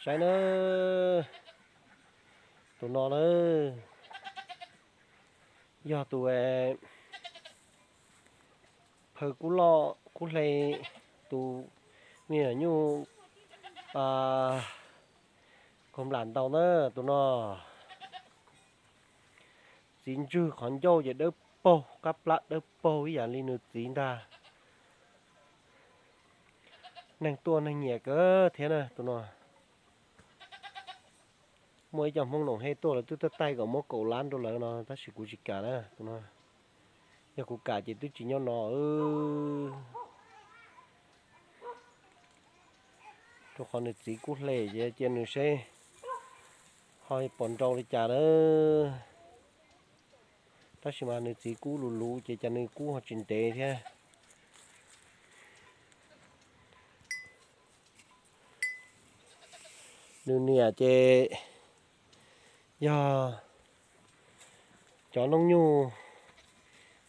Saib na, tus no na, yog tus phaw kub loj kub hle, tus me nyuam nyuj kaus nplam ntau na, tus no. Txiv ntswg qhov ncauj ces dawb paug, qab plab dawb paug ib yam li nws txiv ntag. Neeg tuaj neeg nyiam kawg thiab na tus no. Muaj ib co Hmoob Noom Hej tuaj lawv twb taij kom muab kaum lab rau lawv no tab sis kuv tsis kam na tus no. Yog kuv kam ces twb tsis nyob no. Rau qhov nws txiv kub hle ces cia nws seb ho pom nrau li cas na. Tab sis mas nws txiv kub luv luv ces cas nws kub ho tsis ntev thiab. Nws niam ces yog cov noob nyuj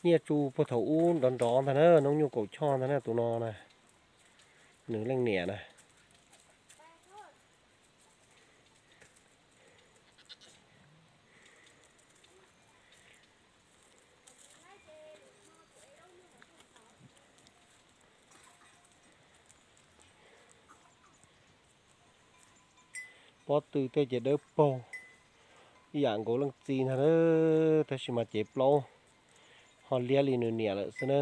nyiaj tsu puag thaum ub nrov nrov ntag na, noob nyuj kaum choj ntag na tus no na. Nws leej niam na. Pob tw tej ces dawb paug ib yam nkaus leej txiv ntag, tab sis mas cev plaub ho liab li nws niam lawm xwb na.